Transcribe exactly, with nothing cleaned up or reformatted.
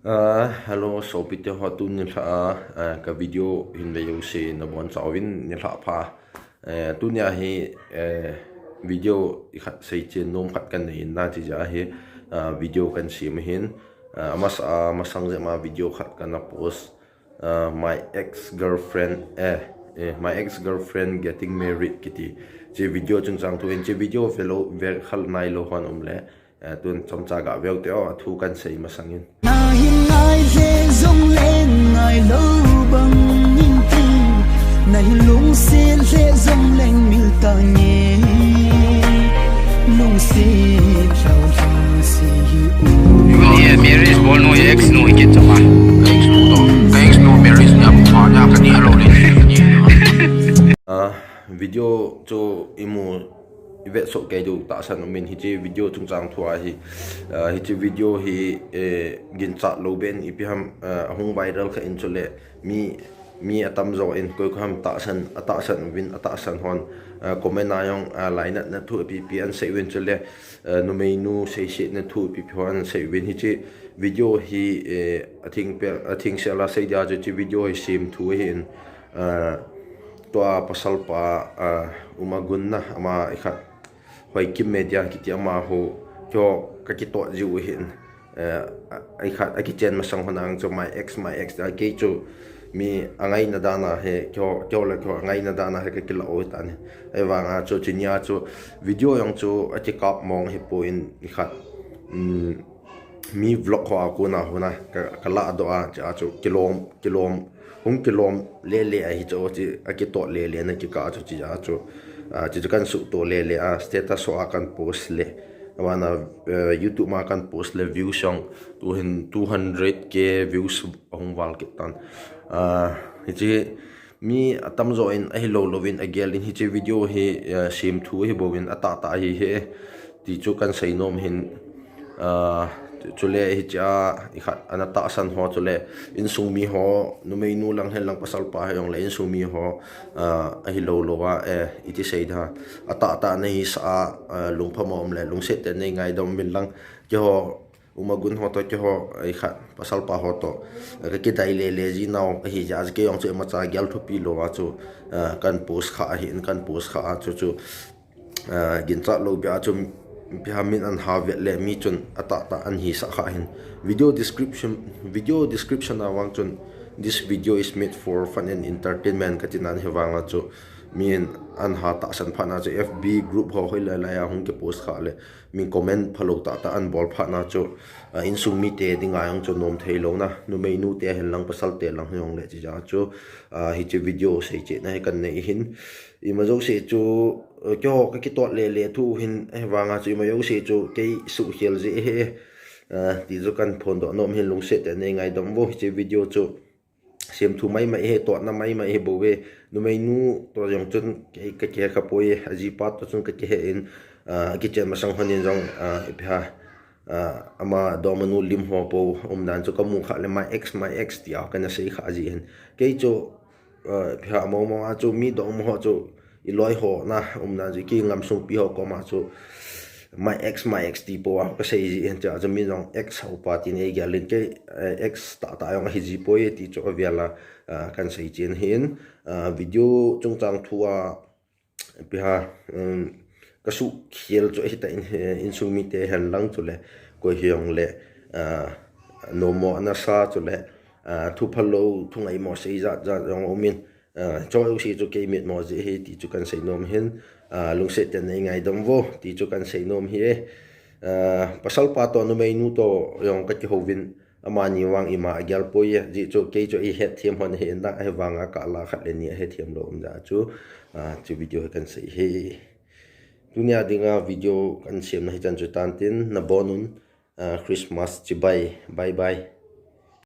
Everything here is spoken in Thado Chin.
Ah, hello, sopite ho, tuni lha a, ah, ka video hin ve jouse nabonchauvin nilhah pha. Eh, tunia hi, eh, video ikhat seichen nom khat kanei in na, chijeh a hi, ah, video kahin sem ahin. Ah, amasa, ah, masang jep ma video khat kana post. Ah, my ex girlfriend, eh, eh, my ex girlfriend getting married kiti. Hiche video chungchang thu hin, hiche video velou, ve khel nailou hon um le. Eh, tun chomcha gaveu te o, athu kahin sei masang in. Nahin ngai le jongleng ngailou bang in tin, nahin lungset le jongleng mil tange. Lungset lou lungset hi u. Ibu ni, eh, marriage bol nu, ex nu ikit chama. Ex nu to, ex nu marriage ni abu pa ni kani alo le. Ah, video chu imu ivet soh kei diu tahsan umin, hiche video chungchang thu ahi. Ah, hiche video hi, eh, ginchat lou ben ipi ham, ah, ahung viral kha in chule mi, mi atamjo in koi koi ham tahsan, atahsan uvin, atahsan hon, ah, comment a jong, ah, lainatna thu ipi ipi ahin sei uvin chule, ah, numeinu seisetna thu ipi ipi ho ahin sei uvin. Hiche video hi, eh, athing pe, athing sel a sei dia chu hiche video hi sem thu ahin, ah, tua pasal pa, ah, Umagun na, ama ikhat Hoikim Media kiti amaho, keiho kakitoh jiu ahin, eh, a, ikhat akichen masang hon ang chu my ex, my ex, a kei chu mi angaina dan a hi, keiho, keiho le keiho angaina dan a hi kakilah u tan. Ahivang a chu, chunia chu video jong chu akikap mong hipon ikhat, um, mi vlog ho a kona hon a ka, kaladoh a, chua chu kilom, kilom, hung kilom lele ahi chu, chu akitoh lele na kikah chu, chua chu, ah, chu chu kahin suhtoh lele a, status ho a kahin post le, abana, eh, YouTube ma kahin post le views jong tuhin two hundred K views ahung val kit tan. Ah, hiche mi atamjo in ahilou louvin agel in hiche video hi, eh, sem thu ahi bouvin atahtah ahi hi. Ti chu kahin sei nom ahin, ah, chule hiche a ikhat ana tahsan ho chule insung mi ho, numeinu lang hen lang pasal pa hijongle insung mi ho, ah, ahilou lou a, eh, iti sei da, atahtah nahisah a, ah, lungphamo um le lungset tah in nei ngaidam uvin lang, keiho Umagun ho to keiho, ikhat pasal pa ho to, eh, kakidai lele ji nau ahi jeh a, kei jong chu imacha gel thupi lou a chu, ah, kahin post kha ahin, kahin post kha a chu chu, ah, ginchat lou beh a chu ipi ham min ahin ha vet le mi chun atahtah ahin hisah kha ahin. Video description, video description a vang chun, "This video is made for fun and entertainment," kati nan, ahivang a chu min ahin ha tahsan phat na chu F B group ho hoilai lai a hung kipost kha le min comment phalou tahtah ahin bol phat na chu, ah, insung mite dinga jong chu nom thei lou na, numeinu te hen lang pasal te lang hijongle chijeh a chu, ah, hiche video seichen na hi kahin nei ahin. Ima jouse chu, eh, keiho kakitoh lele thu ahin, ahivang a chu ima jouse chu kei suhkhel jeh ahi, eh, ti chu kahin phondoh nom ahin, lungset tah in nei ngaidam uvo, hiche video chu sem thu maimai ahi, tohna maimai ahi bouve, numeinu to jong chun kei kakihe kha poi, ajipa to chun kakihe in, ah, akichen masang hon in jong, ah, ipi ham, ah, ama dongmanu lim ho po um dan chu kamu kha le my ex, my ex tia kana sei kha ji ahin. Kei chu, ah, ipi ham, mo mo a chu mi dongma ho chu iloi ho na um dan chu, kei gamsung pi ho koma chu my ex, my ex ti pou a kasei ji ahin, chua chu mi jong ex ho pa tin eigel in, kei, eh, ex tahtah jong ahi ji poi ti chu avel a, ah, kahin seichen ahin, ah, video chungchang thu a, ipi ham, um, kasuhkhel chu ahi tan, eh, insung mite hen lang chule koi hijongle, ah, nommo ana sa chule, ah, thu phalou, thu ngaimo sei jat jat jong um in, ah, chu jouse chu kei mitmo jeh ahi ti chu kahin sei nom ahin, ah, lungset tah in nei ngaidam uvo ti chu kahin sei nom ahi. Ah, pasal pa to numeinu to jong kakihou vin, amani vang ima agel poi, ajeh chu kei chu eihetthem hon ahi na, ahivang a kala khat le ni ahetthem lou um jeh a chu, ah, chu video hi kahin sei ahi. Tunia dinga video kahin semna hichan chu tan tin, nabon un, ah, Christmas chibai, bye bye.